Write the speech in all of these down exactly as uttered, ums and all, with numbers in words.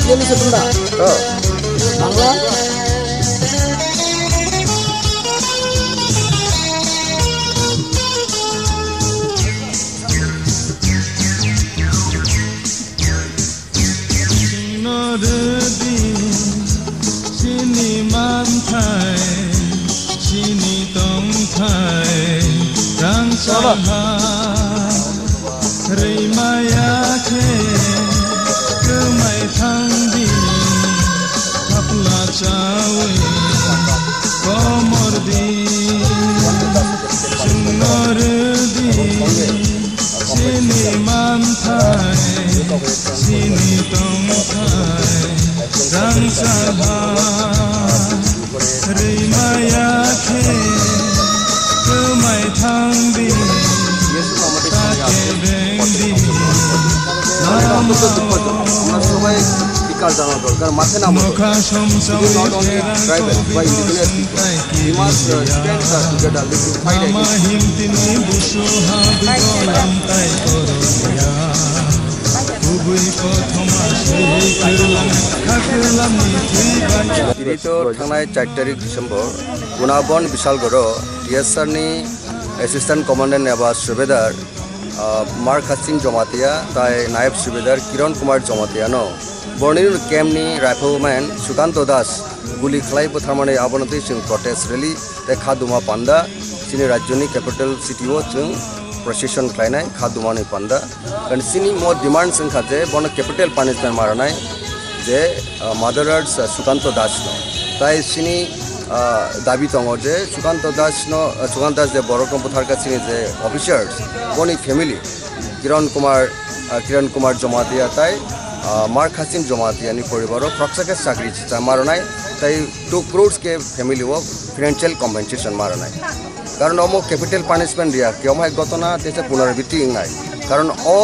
Ini sebentar. Oh. Bangla. Chwngno rwdi chini manthai, chini tongthai, rangchak ha rwimaya khe kwmai thangdi, thapla chawi komordi. Chwngno rwdi chini manthai, chini tongthai, rangchak ha rwimaya khe kwmai thangdi, ta kebengdi. আমরা সবাই ধিক্কার জানানো দরকার, মাঠে নামো দরকার। It is not only tribal বা indigenous people. We must, uh, stand, uh, together, we will fight against. Tini to thangnai char tarik December, Gunabon Bisalgoro, T S R ni Assistant Commandant eba Subedar, ah, Mar Khasim Jamatia, tai Nayab Subedar Kiran Kumar Jamatia no Bornir camp ni rifleman Sukanto Das guli khlai butharmani abono twi chwng protest rally tei kha duma panda chini rajyoni capital city o chwng procession khlainai kha dumani panda. Kan chini mo demands wngkha je bono capital punishment ma rwnai je, ah, murderers, ah, Sukanto Das no. Tai chini, ah, dabi tongo je Sukanto Das no, ah, Sukanto Das je borok no butharkha chini je officers boni family Kiran Kumar, ah, Kiran Kumar Jamatia tai, ah, Mar Khasim Jamatia ni poribar o khoroksa khe chakri cha ma rwnai, tai two crores khe family o financial compensation ma rwnai. Karon omo capital punishment riya khe, omo hai gotona teisa punarabiti wngnai. Karon o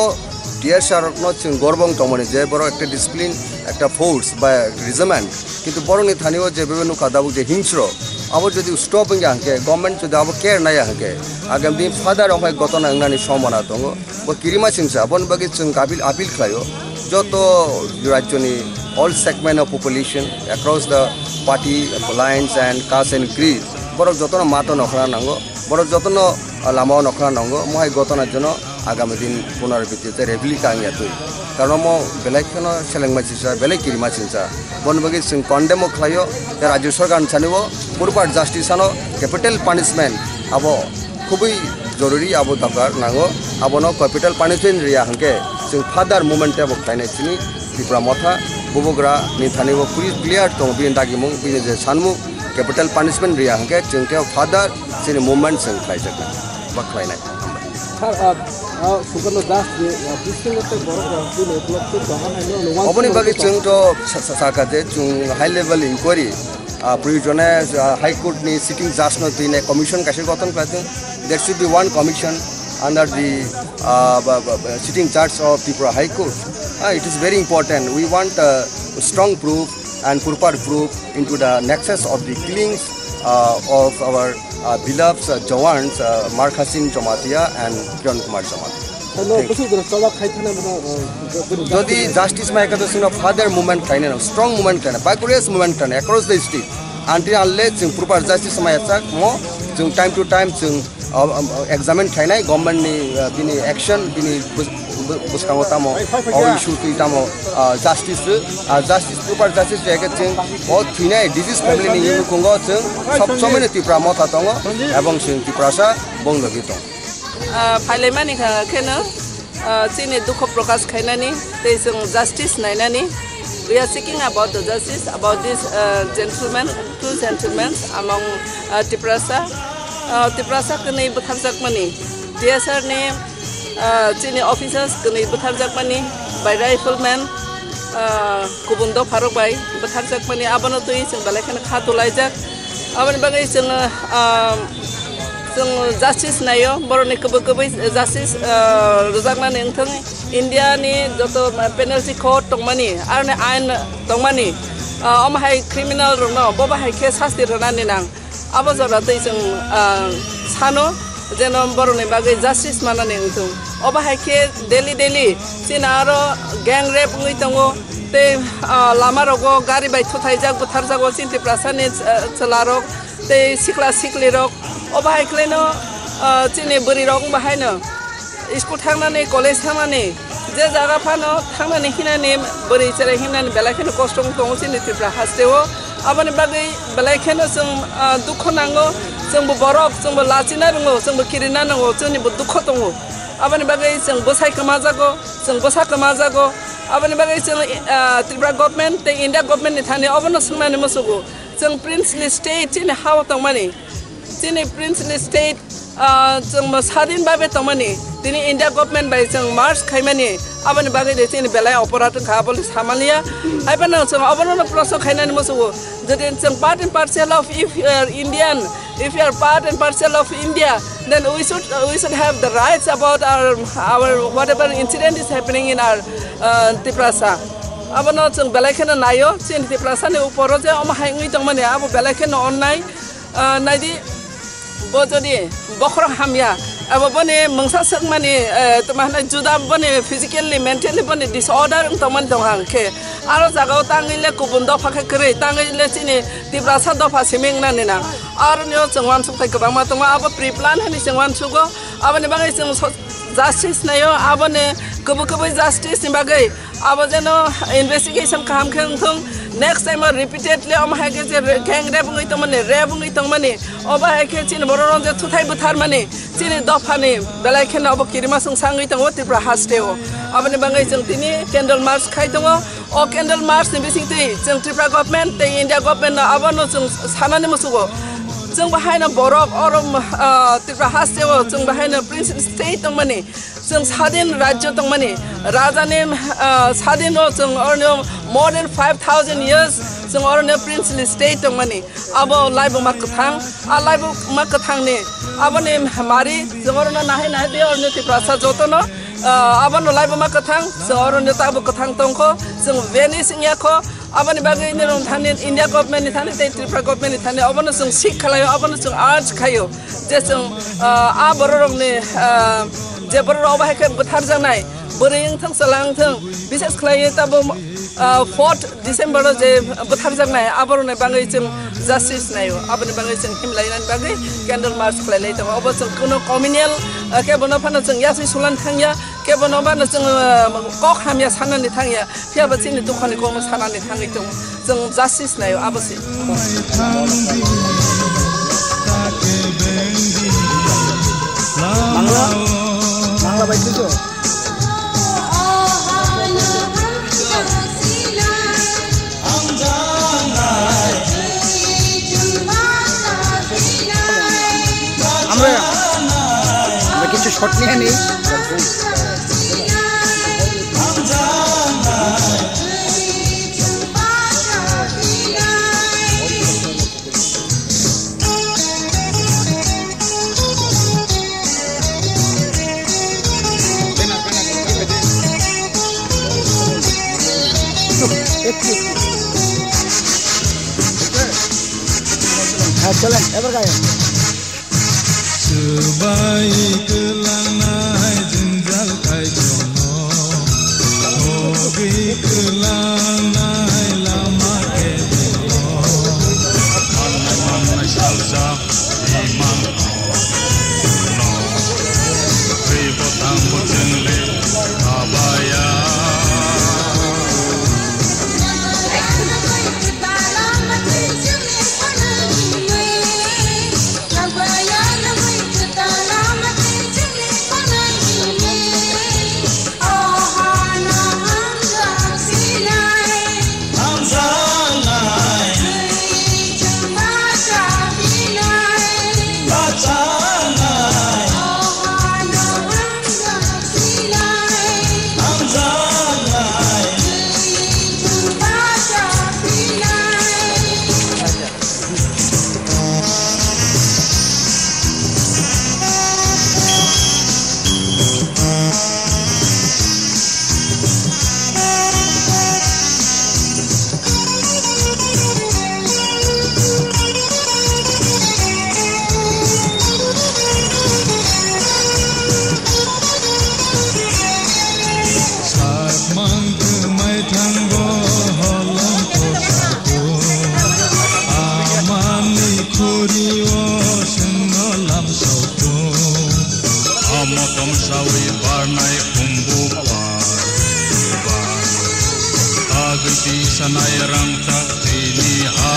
T S R no chwng gorbong tongmani je borok ekta discipline, ekta force ba regiment, kintu borokni thani o je bebe nukha dabuk je hingsro, abo jodi stop wngya hwnkhe, government jodi abo care naiya hwnkhe, agam din further omo hai gotona wngnani sombona tongo. Bo kirima singsa, aboni bagwi chwng appeal, appeal khlaio joto rajyoni all segment of population across the party lines and caste and creed, borok jotono mato nokhna nango, borok jotono, ah, lamao nokhna nango, mohai gotona jono agami din punarabiti tei replika wngya twi. Karon omo belai kheno selengma singsa, belai kirima singsa. Boni bagwi chwng condemn o khlaio, tei rajyo sarkar ni sani o proper justice ano capital punishment abo khubui jorori, abo dorkar nango. Abono capital punishment riya hwnkhe chwng further movement tebo khlainai chini Tipra Motha Bubagra ni thani o clear tongo bini dagimung, bini je sanmung, capital punishment riya hwnkhe chwng tei further chini movement chwng khlaijaknai ba khlainai. Sir, uh, uh, Sukanto Das je, uh, bisingo tei borok rok bini uklok tei dogan hai no, no, Oboni bagwi chwng to sa-, sa-, sakha je chwng high level inquiry, uh, proyojone, uh, High Court ni sitting judge no twi nai commission kaisa gothon khlai thung. There should be one commission under the, uh, ba-, ba-, ba-, sitting judge of Tripura High Court. Uh, it is very important. We want a strong proof and proper proof into the nexus of the killings, uh, of our, uh, beloved, uh, Jawans, uh, Mar Khasim Jamatia and Kiran Kumar Jamatia. Thank you. Jodi justice mai kha to chwngno further movement khlainai, strong movement khlainai, vigorous movement khlainai across the state. Until unless chwng proper justice mai chak mo, chwng time to time chwng, uh, um, uh, examine khlainai government ni, uh, bini action, bini bus-, bu-, bwskango tamo, o issue twi tamo, uh, justice, uh, justice, proper justice ya khe chwng o thwinai disease family ni nukhungo chwng sob somoi no Tipra Motha tongo, ebong chwng Tiprasa bong logi tong. Ah, phailaimani kha-, kheno, ah, chini dukho prokash khainani tei chwng justice nainani. We are seeking about the justice about this, ah, gentleman, two gentlemen among, ah, Tiprasa. Ah, Tiprasa kwnwi bwtharjakmani, T S R ni, ah, chini officers kwnwi bwtharjakmani by rifleman, ah, kubun dopharok bai bwtharjakmani, abono twi chwng belai kheno kha tulaijak. Aboni bagwi chwng, ah, chwng justice naio, borokni kubui kubui justice, ah, rwjaknani wngthung. India ni joto penalty code tongmani, aroni ain tongmani, ah, omo hai criminal rokno bo bahai khe sasti rwnani nang. Abo jora twi chwng, ah, sano jeno borokni bagwi justice manani wngthung. Obo hai khe daily daily chini aro gang rape wngwi tongo, Tei, ah, lama rogo gari bai thuthaijak, butharjago chini Tiprasani, ah, chwlarok tei sikla siklirok. Obo hai khwlaino, ah, chini bwrwirok wngba haino school thangnani, college thangnani, je jaga phano thangnani hinani, bwrwi cherai hinani belai kheno kosto wng tongo chini Tripura hasteo. Aboni bagwi belai kheno chwng, ah, dukho nango, chwngbo borok, chwngbo lachina rwngo, chwngbo kirina nango, chwngnibo dukho tongo. Aboni bagwi chwng bwsai kwmajago, chwng bwsa kwmajago. Aboni bagwi chwng, ah, Tripura government tei India government ni thani obono swngnani musugo. Chwng princely state chini ha-o tongmani, chini princely state, ah, chwng sadin babe tongmani, tini India government bai chwng merge khaimani, aboni bagwi de chini belai oporat wngkha, abole samaliya. Hai phano chwng obono proshno khainani musugo. Jodi chwng part and parcel of, if you are Indian, if you are part and parcel of India, then we should, we should have the rights about our, our whatever incident is happening in our, uh, Tiprasa. Abono chwng belai kheno naio, chini Tiprasani uporo je omo hai wngwi tongmani, abo belai kheno onnai. Ah, naidi, bo jodi bokhorok hamya, abo boni mungsa swkmani, eh, tma hwnwi juda boni physically, mentally boni disorder wng tongmani tong hang khe, aro jagao tangwi le kubun dopha khe kwrwi, tangwi le chini Tiprasa dopha simi wngnani nang. Aroni o chwng uansuk thai kwbangma tongo, abo pre-plan hwnwi chwng uansugo, aboni bagwi chwng so-, justice naio, aboni kubui kubui justice ni bagwi. Abo jeno investigation kaham khe wngthung, next time o repeatedly omo hai khe je re-, gang rape wngwi tongmani, rape wngwi tongmani, obo hai khe chini borok rok je thuthai butharmani, chini dophani belai kheno obo kirima songsa wngwi tongo Tripura hasteo. Aboni bagwi chwng tini candle march khai tongo. O candle march ni bisingtwi chwng Tripura government tei India government no abono chwng sanani musugo. Chwng bahaino borok oro, ah, Tripura hasteo chwng bahaino princely state tongmani. Chwng sadin rajyo tongmani, rajani, ah, sadin o chwng oroni more than five thousand years chwng oroni princely state tongmani. Abo laibuma kwthang, a laibuma kwthangni aboni mari chwng oroni nahai nahai de oroni Tiprasa jotono, ah, abono laibuma kwthang, chwng oroni tabo kwthang tongkho, chwng vanish wngya kho. Aboni bagwi nini thani India government ni thani tei Tripura government ni thani obono chwng sik khlaio, obono chwng urge khaio je chwng, ah, a bororokni, ah, je bororok obo hai khe butharjaknai, bwrwi wngthang, chwla wngthang, bises khlaiwi tabo, ah, fourth December o je butharjaknai aborokni bagwi chwng justice naio, aboni bagwi chwng himlainani bagwi candle march khlailai tongo. Obo chwng kuno communal, ah, khe bono phano chwng yaswi sulan thangya. Kebo no bano chwng, uh, kok hamya sanani thangya, phiya ba chini dukhani kokno sanani thangwi tongo. Chwng justice naio, abo se. Bangla, Bangla bai tujo. আমরা, আমরা কিছু শট নিয়ে নিই। হ্যাঁ, চলেন, এবার গায়ে। Swbai kwlangnai jwngjal kaitorno, hogwi kwlangnai lama kebono, mannai mannai salsa imang. Sengno lam sotung, amo tomsawi barnai kumbu bar, bar. Tagwi tisanai rangchak tini ha.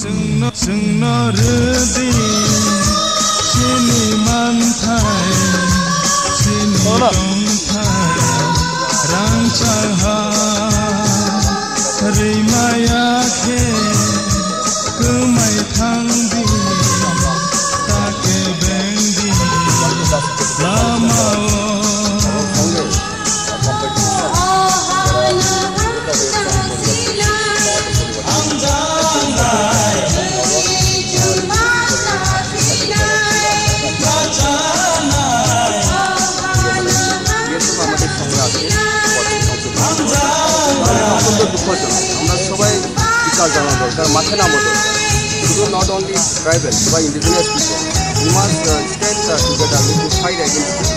Chwngno, chwngno rwdi chini manthai, chini tongthai, rangchak ha rwimaya khe kwmai thangdi, ta kebengdi lama o. আমরা সবাই বিকাশ জানা দরকার, মাঠে নামা দরকার। শুধু not only tribal, সবাই indigenous people. We must, uh, stand, uh, together to fight against this.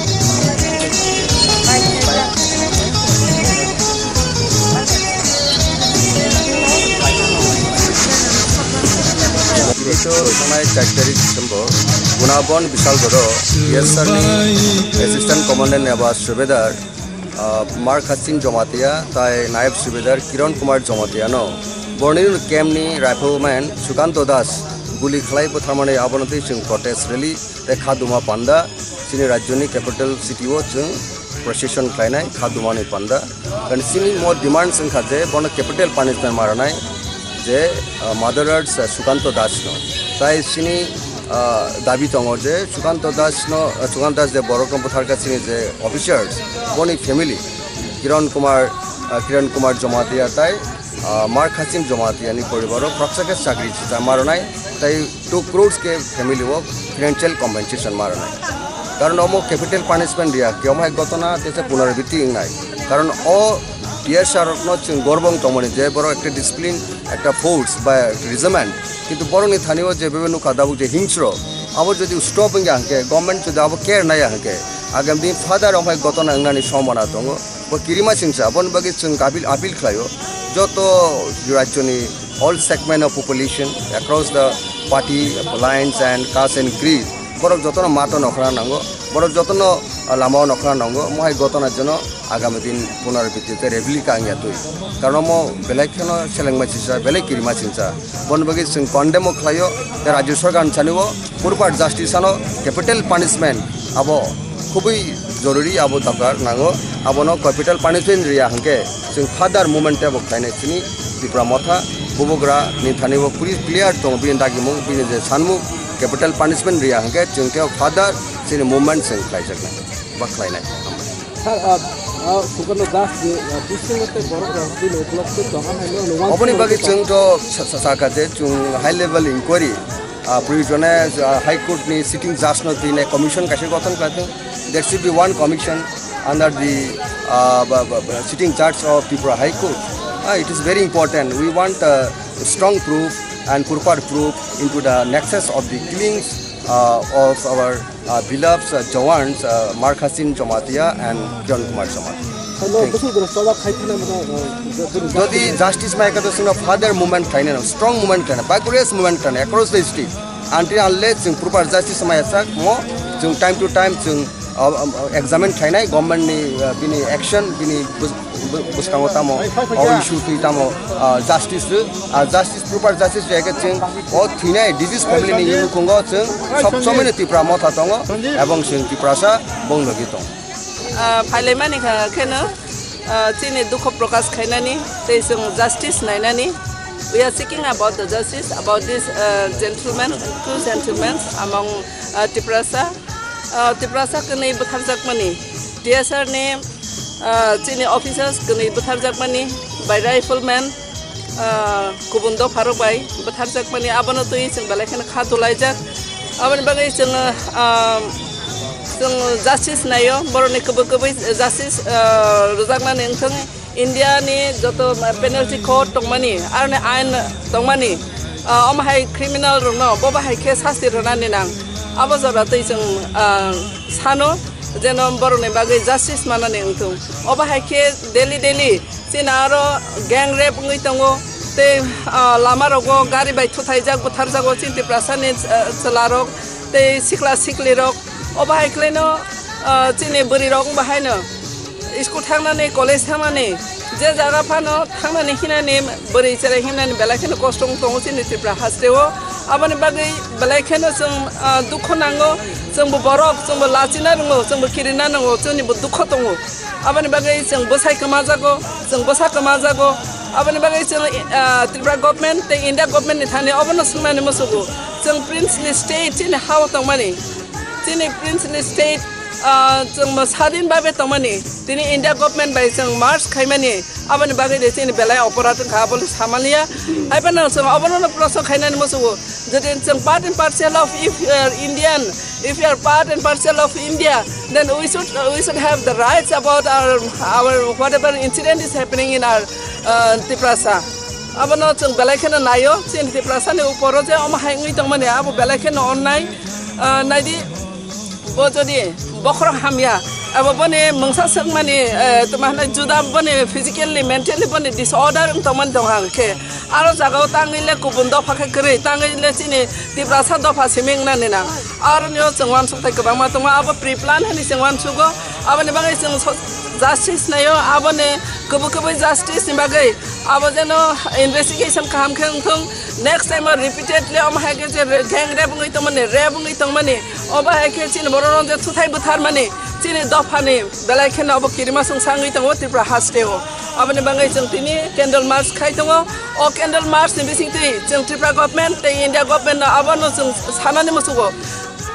Bisho thangnai char tarik December, Gunabon Bisal Godo, T S R ni Assistant Commandant eba Subedar, ah, Mar Khasin Jamatia, tai Nayab Subedar Kiran Kumar Jamatia no, borni camp ni rifleman Sukanto Das guli khlai butharmani, abono twi chwng protest rally tei khaduma panda chini rajyoni capital city o chwng procession khlainai khadumani panda. Kan chini mo demands wngkha je bono capital punishment ma rwnai je, ah, murderers, ah, Sukanto Das no. Tai chini, ah, dabi tongo je Sukanto Das no, ah, Sukanto Das je borok no butharkha chini je officers, boni family, Kiran Kumar, ah, Kiran Kumar Jamatia tai, ah, Mar Khasim Jamatia ni poribaro khoroksa khe chakri chita ma rwnai, tai two crores khe family o financial compensation ma rwnai. Karon omo capital punishment riya khe, omo hai gotona tesa punarabiti wngnai. Karon o T S R rokno chwng gorbong tongmani je borok ekta discipline, ekta force ba regiment, kintu borokni thani o je bebe nukha dabuk je hingsro, abo jodi stop wngya hwnkhe, government jodi abo care naiya hwnkhe, agam din further omo hai gotona wngnani sombona tongo. Bo kirima singsa, aboni bagwi chwng appeal, appeal khlaio. Joto rajyoni all segment of population across the party lines and caste and creed, borok jotono mato nokhorna nango, borok jotono, ah, lamao nokhorna nango, mohai gotona jono agami din punarabiti tei replika wngya twi. Karon omo belai kheno selengma singsa, belai kirima singsa. Boni bagwi chwng condemn o khlaio, tei rajyo sorkar ni sani o proper justice ano capital punishment abo khubui joruri, abo dorkar nango. Abono capital punishment riya hwnkhe chwng further movement tebo khlainai chini Tipra Motha. Bubagra ni thani o puri clear tongo bini dagimung, bini je sanmung, capital punishment riya hwnkhe chwng tebo further chini movement chwng khlaijaknai ba khlainai. Sir, ah, ah, Sukanto Das je, ah, bisingo tei borok rok bini upolokhe dogan hai no, no, oboni bagwi chwng to sa-, sa-, sakha je chwng high level inquiry, ah, proyojone, ah, High Court ni sitting judge no tine commission kaisa gothon khlaithung. There should be one commission under the, ah, ba-, ba-, ba-, sitting judge of Tripura High Court. Ah, it is very important. We want, uh, strong proof and proper proof into the nexus of the killings, uh, of our uh, beloved, uh, Jawans, uh, Markhasin Jamatia and Kiran Kumar Jamatia. Hello, thank you. Bwswk bwrwi choba khai thangna mano, uh, jodi justice mai kha to chwngno further movement khlaina, strong movement khlaina, vigorous movement khlaina across the state. Until unless chwng proper justice mai sak mo, chwng time to time chwng, uh, um, uh, examine khlainai government ni, uh, bini action, bini bus-, bu-, bwskango tamo, o issue twi tamo, ah, justice rw, ah, justice, proper justice rw khe chwng o thwinai disease family ni nukhungo chwng sob somoi no Tipra Motha tongo, ebong chwng Tiprasa bong logi tongo. Ah, phailaimani kha kheno, ah, chini dukho prokash khainani tei chwng justice nainani. We are seeking about the justice about this, ah, gentleman, two gentlemen among, ah, Tiprasa. Ah, Tiprasa kwnwi bwtharjakmani, T S R ni, ah, chini officers kwnwi bwtharjakmani by rifleman, ah, kubun dopharok bai bwtharjakmani, abono twi chwng belai kheno kha dulaijak. Aboni bagwi chwng, ah, chwng justice naio, borokni kubui kubui justice, ah, rwjaknani wngthung. India ni joto penalty code tongmani, aroni ain tongmani, ah, omo hai criminal rokno bo bahai khe sasti rwnani nang. Abo jora twi chwng, ah, sano jeno borokni bagwi justice manani wngthung. Obo hai khe daily daily chini aro gang rape wngwi tongo, tei, ah, lama rogo gari bai thuthaijak, bwtharjago chini Tiprasa ni, ah, chwla rok tei sikla sikli rok. Obo hai khlaino, ah, chini bwrwi rok wngba haino school thangnani, college thangnani, je jaga phano thangnani hinani, bwrwi cherai hinani belai kheno kosto wng tongo chini Tripura haste o. Aboni bagwi belai kheno chwng, ah, dukho nango, chwngbo borok, chwngbo lachina rwngo, chwngbo kirina nango, chwngnibo dukho tongo. Aboni bagwi chwng bwsai kwmajago, chwng bwsa kwmajago. Aboni bagwi chwng, ah, Tripura government tei India government ni thani obono swngnani musugo. Chwng princely state chini ha o tongmani. Chini princely state, ah, chwngbo sadin babe tongmani, tini India government bai chwng merge khaimani, aboni bagwi de chini belai oporadh wngkha, abo le samaliya. Hai phano chwng obono no proshno khainani musugo, jodi chwng part and parcel of, if you are Indian, if you are part and parcel of India, then we should, we should have the rights about our, our whatever incident is happening in our, uh, Tiprasa. Abono chwng belai kheno naio, chini Tiprasa ni uporo je omo hai wngwi tongmani, abo belai kheno onnai. Ah, naidi, bo jodi bokhorok hamya, abo boni mungsa swkmani, eh, tma hwnwi juda boni physically, mentally boni disorder wng tongmani tong hang khe, aro jagao tangwi le kubun dopha khe kwrwi, tangwi le chini Tiprasa dopha simi wngnani nang. Aroni o chwng uansukthai kwbangma tongo, abo pre-plan hwnwi chwng uansugo, aboni bagwi chwng so-, justice naio, aboni kubui kubui justice ni bagwi abo jeno investigation kaham khe wngthung. Next time o repeatedly omo hai khe je re-, gang rape wngwi tongmani, rape wngwi tongmani, obo hai khe chini borok rok je thuthai bwtharmani, chini dophani belai kheno obo kirima songsa wngwi tongo Tripura haste o. Aboni bagwi chwng tini candle march khai tongo. O candle march ni bising twi chwng Tripura government tei India government no abono chwng sanani musugo.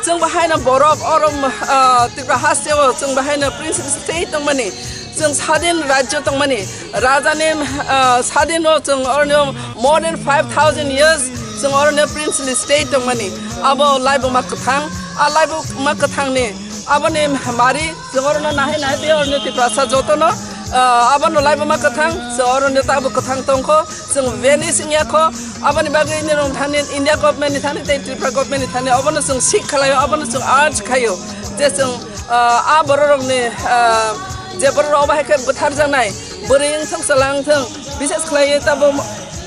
Chwng bo haino borok oro, ah, Tripura haste o chwng bo haino princely state tongmani. Chwng sadin rajyo tongmani, rajani, ah, sadin o chwng oroni more than five thousand years chwng oroni princely state tongmani. Abo laibuma kwthang, a laibuma kwthangni aboni mari chwng oroni nahai nahai tei oroni Tiprasa jotono, ah, abono laibuma kwthang, chwng oroni tabo kwthang tongkho, chwng vanish wngya kho. Aboni bagwi nini rong thani India government ni thani tei Tripura government ni thani obono chwng seek khlaio, obono chwng urge khaio je chwng, ah, a bororokni, ah, je bororok obo hai khe bwtharjaknai, bwrwi wngthok, chwla wngthok, bises khlaiwi tabuk,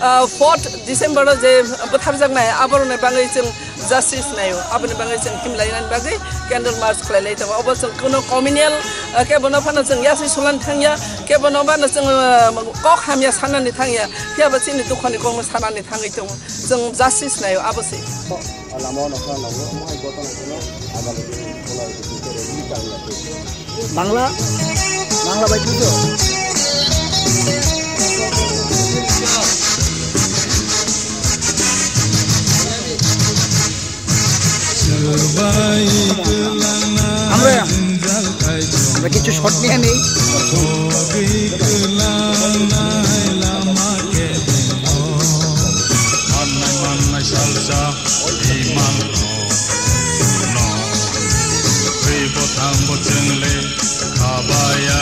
ah, fourth December o je bwtharjaknai, aborokni bagwi chwng justice naio, aboni bagwi chwng himlainani bagwi candle march khlailai tongo. Obo chwng kuno communal, ah, khe bono phano chwng yaswi sulani thangya, khe bono phano chwng, ah, kok hamya sanani thangya, phiya ba chini dukhoni kokno sanani thangwi tongo. Chwng justice naio, abo se. O lama o nokha nango, omo hai gotona phano abalo phano Bangla, Bangla bai tujo. Hamre, hamre kichu shot niya ni. Mannai mannai salsa iman no. Twi bwthang bo chwngle khabaya.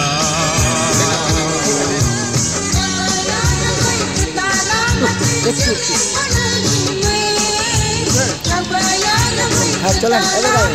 Ha, chalen, ebe bai.